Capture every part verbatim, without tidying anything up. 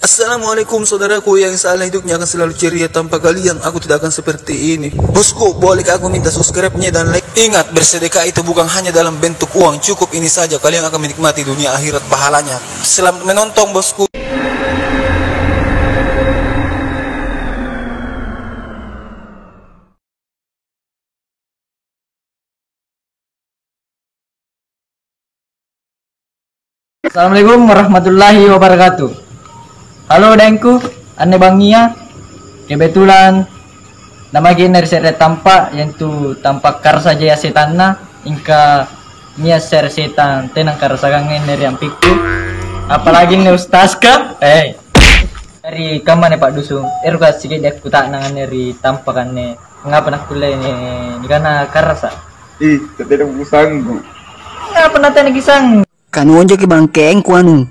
Assalamualaikum saudaraku, yang insyaallah hidupnya akan selalu ceria, tanpa kalian aku tidak akan seperti ini. Bosku, bolehkah aku minta subscribe-nya dan like? Ingat, bersedekah itu bukan hanya dalam bentuk uang, cukup ini saja kalian akan menikmati dunia akhirat pahalanya. Selamat menonton, bosku. Assalamualaikum warahmatullahi wabarakatuh. Halo daengku, anne bangngia kebetulan namaki anne ri se're tampa', iamintu tampa' karasa jaya setanna, ingka nia' se're setang tena karasakangnga anne ri ampikku. Apalagi anne ustazka, eh. Ri kamma anne pa'dusung, eroka' sikiddi akkuta'nang anne ri tampaka anne, ngapa nakkulle ni-, nikana karasa'? Ih, tena kusanggu. Ngapa natena kisang? Kanonjoki bangkengku anu.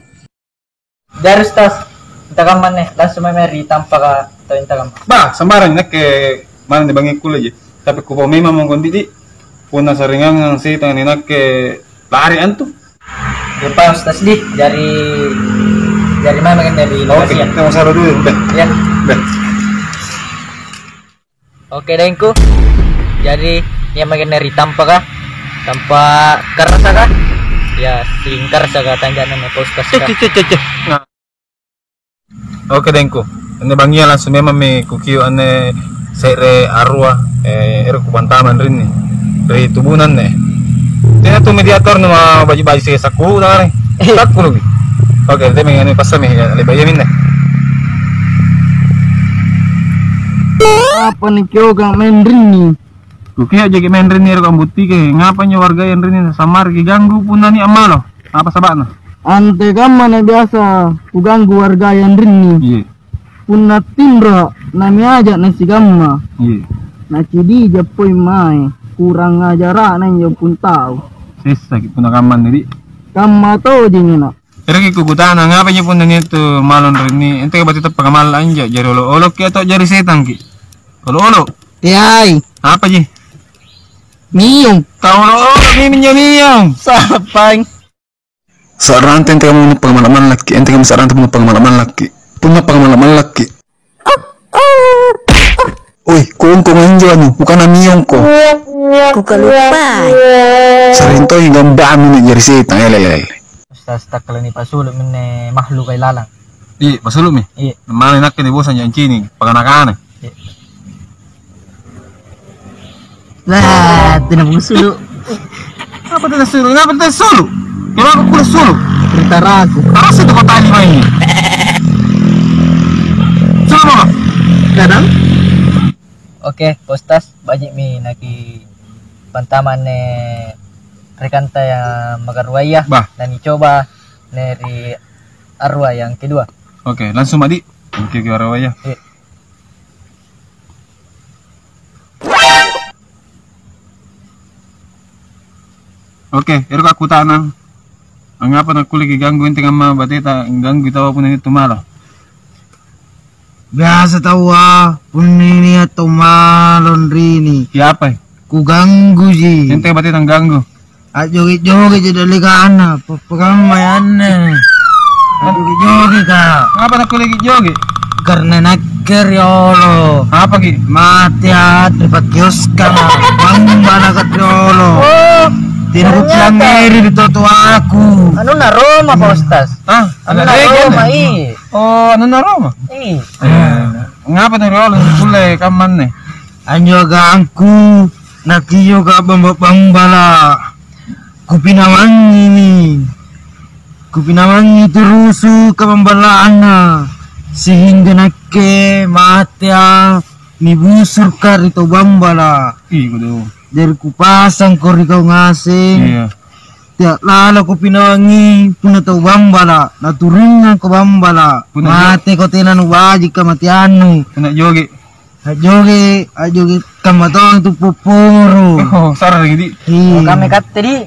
Jari Ustaz, intakamma anne, langsung mae ri tampaka tau intakamma. Bah, sambarang, nakke manna bangngi kulle ji. Tapi kupau memang mongko ndi', punna sari'ngangang setanga ni nakke lari antu. Iya pa Ustaz di, jari, jari mae maki anne ri lokasi ya. Kita masalah dulu, udah. Iya. Udah. Oke, daengku. Jari, nia' maki anne ri tampaka, tampa' karasaka. Ya, sing karasaka tanja'na anne poskas ka. Cek, cek, cek, cek. Nah. Oke, daengku. Anne bangngia langsung memammi kukio' anne se're arua, eh, ero' kupantama anrinni ri tubuna anne. Tena tu mediator nu ma baji'-baji' sesa kuru' tangare. Takkuluki. Oke, tena anu passami ya, le'ba' iya minne. Apa nikioka mae anrinni? Kukio' jaki mae anrinni ero' ambuttiki, ngapa anjo wargaya anrinni nasammaraki ganggu punna nia' ammalo? Apa saba'na? Antekamma na biasa kuganggu wargaya anrinni? Iya. Punna tinro namiaja' nasikamma. Iya. Nacidija' poi mae, kurang ajara'na injo pung tau. Sessaki punna kamma anne di'. Kamma tojeng ina'. Eroki kukutana, ngapa injo punna nia' tu malo anrinni? Enteka bateta pakamalla' anjo, jari olo'-olo'ki atau jari setangki? Olo'-olo'. Teai. Apa ji? Miong. Kau olo'-olo' mi minjo miong. Sapang. Sa'ranta enteka mo pakamalla'-mallakki, enteka mo sa'ranta mo pakamalla'-mallakki. Punna pakamalla'-mallakki. Oi, kongkong anjo anu, bukanna miongko. Kukaluppai. Sa'ring toi gamba'mi nia' jari setang, elelele. Ustaz, takkala nipasulu' minne makhluka ilalang. Iya, pasulu'mi. Iya. Mana nakke nibosa anjo ancini', pakana-kana. Iya. Lah, tena busulu'. Apa tena sulu'? Ngapa tena sulu'? Kenapa kulle sulu'? Ritaraku. Tarasi tu kau tali mai. Sulu' mama. Kadang? Oke, Postas, baji'mi nakipantama anne rekanta yang makaruaya. Bah. Nanicoba anne ri arua yang kedua. Oke, langsung madi. Oke, oke, arua ya. Iya. Oke, ero' akkuta'nang. Angngapa nakkulleki ganggu enteng amma bateta, ganggu taua punna nia' tu malo? Biasa taua punna nia' tau malo anrini. Siapa? Kugangguji. Enteng bateta ganggu. Ajjoge-jogeji dallekanna, pappakamma anne. Ajjoge-jogeka. Apa nakkulleki joge? Karena nakke riolo. Apaki? Matea ri pakkioskanga, bambalaka riolo. Oh, ternyata. Tena kupiangngeri ri totoaku. Anunna Roma, Pak Ustaz. Hah? Anunna Roma, iya. Oh, anunna Roma? Iya. Eh, ngapa tu riolo kulle kammanne? Anjo agangku, nakioka bamba-bambala. Kupinawangngimi. Kupinawangi turusu kabambala'na, sehingga nakke matea nibusurka ri tau bambala. Ih, kudu. Jari kupasangko ri kau ngaseng. Iya. Tea' lalo kupinawangi punna tau bambala, naturungangko bambala. Punna jo- Mateko tena nubaji' kamateannu. Punna joge. Ajjoge, ajjoge kamma tong tu popporo. Oh, sarraki, Di'. Iya. Oh, kami katte, Di'.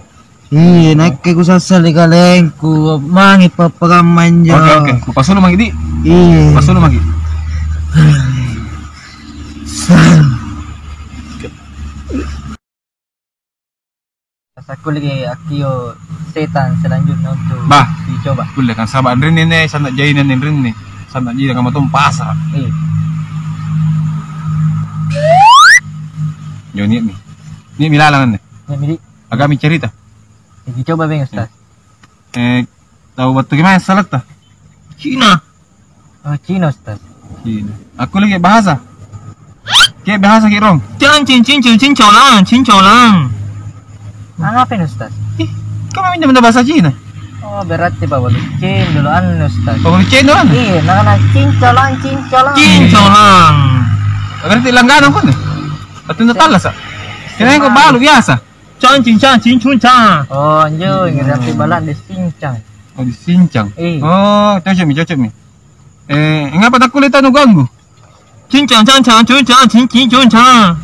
Iya, nakke kusassali kalengku, mange pappakamma anjo. Oke, oke. Kupasulu' maki, Di'. Iya. Kupasulu' maki. Sasakkulleki akkio' setang selanjutnya untuk dicoba. Bah, kulle kan saba' anrinni ne, sanna' jaina anrinni. Tanda jira kamma tong pasara. Iya. Jo, nia'mi. Nia'mi lalang anne. Nia'mi, Di. Agami cerita. Iki coba beng, Ustaz. Eh, tau battu kemae salatta? Cina. Oh, Cina, Ustaz. Cina. Akkulle ki bahasa? Ke bahasa ki, Rong? Cang, cing, cing, cing, cing, colang, cing, colang. Angapai, Ustaz? Ih, kau memang bahasa Cina? Oh, berarti Pak Balucin dulu anu, Ustaz. Pak Balucin dulu anu? Iya, nakana cing, colang, cing, colang. Cing, colang. Berarti langganang kau nih? Atau ndak talas, ah? Kirain kau balu biasa. Cang, cing, cang, cing, cung, cang. Oh, anjo, ngerti bala' di sincang. Oh, di sincang. Iya. Oh, cocokmi, cocokmi. Eh, ngapa takkulle tau nuganggu? Cincang, cang, cang, cun, cang, cing, cing, cun, cang.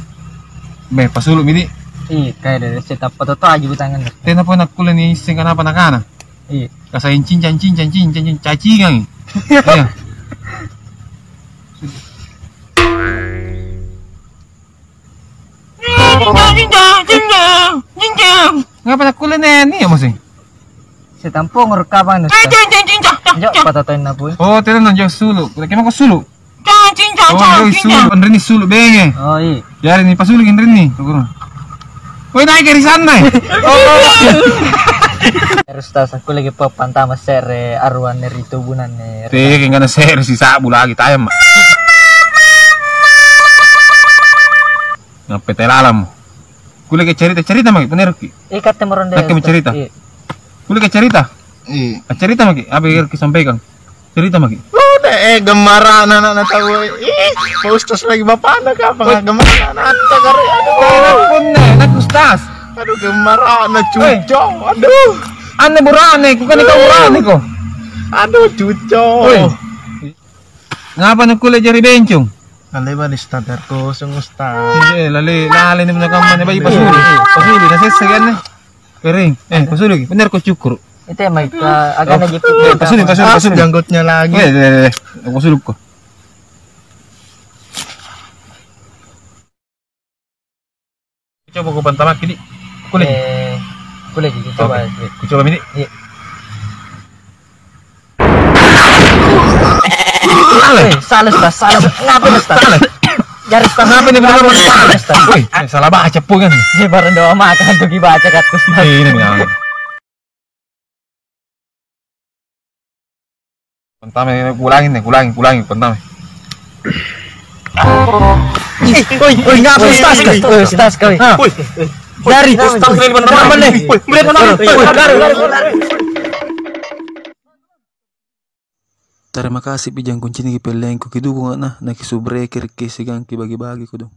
Beh, pasulu'mi, Di. Iya, kayak dari setappa toto aja butangan. Tena pole nakkulle niisseng kanapa nakana. Iya. Kasaing cincang, cincang, cincang, cincang, cacingang. Iya. Ngapa nakkulle nia masing? Sitampung rukabang nu. Jo, patatainna pui. Oh, tena na jo sulu. Kuda kemako sulu. Oh, jo sulu. Anrini sulu benge. Oh, iya. Jari ni pasulu anrini. Woi, naik ri sana. Oh. Terus tas aku lagi pop pantama sere aruan ri tubunanne. Teke ngana sere si sabu lagi tayang, Mak. Ngappe telalammo. Kulle ke cerita, cerita maki, punna eroki. Eh, katte moronde. Nakke mencerita. Iya. Kulle ke cerita. Iya. Ah, cerita maki, apa yang eroki sampaikan? Cerita maki. Udah, eh, gemmarana anak-anak tahu. Ih, Pak Ustaz lagi bapakna kapang gemmarana anak kare. Aduh. Punna, nak Ustaz. Aduh, gemmarana cuco. Aduh. Anne burane, ku kan kau burane ko. Aduh, cuco. Woi. Ngapa nakkulle jari bencong? Lale bali standar kosong, Ustaz. Eh, lale, lale ni punna kammana, bai pasulu. Pasulu, na sessa kan. Kering. Eh, pasulu ki. Bener ko cukur. Itu yang mai ka agak lagi. Eh, pasulu, pasulu, pasulu. Janggutnya lagi. Eh, eh, eh, eh. Pasulu ko. Coba ku pantamaki, Di. Kulle. Eh, kulle, Di. Coba. Oke. Ku coba, Di. Iya. Eh, salah, Ustaz, salah. Ngapa, Ustaz? Salah. Jari, Ustaz. Ngapa nih, bener, Ustaz? Salah, Ustaz. Woi, eh, salah baca pun kan. Eh, baru doa makan tuh dibaca, kata Ustaz. Eh, ini, ini. Pantame, kulangin nih, kulangin, kulangin, pantame. Ih, oi, oi, ngapa, Ustaz, kau? Oi, Ustaz, kau. Hah? Oi, oi. Dari Ustaz, dari mana? Mana nih? Oi, melihat mana? Oi, oi, lari, lari, lari. Terima kasih pi jang kunciniki pellengku, kidukung na, nakisubrekirki sigang kibagi-bagi kodong.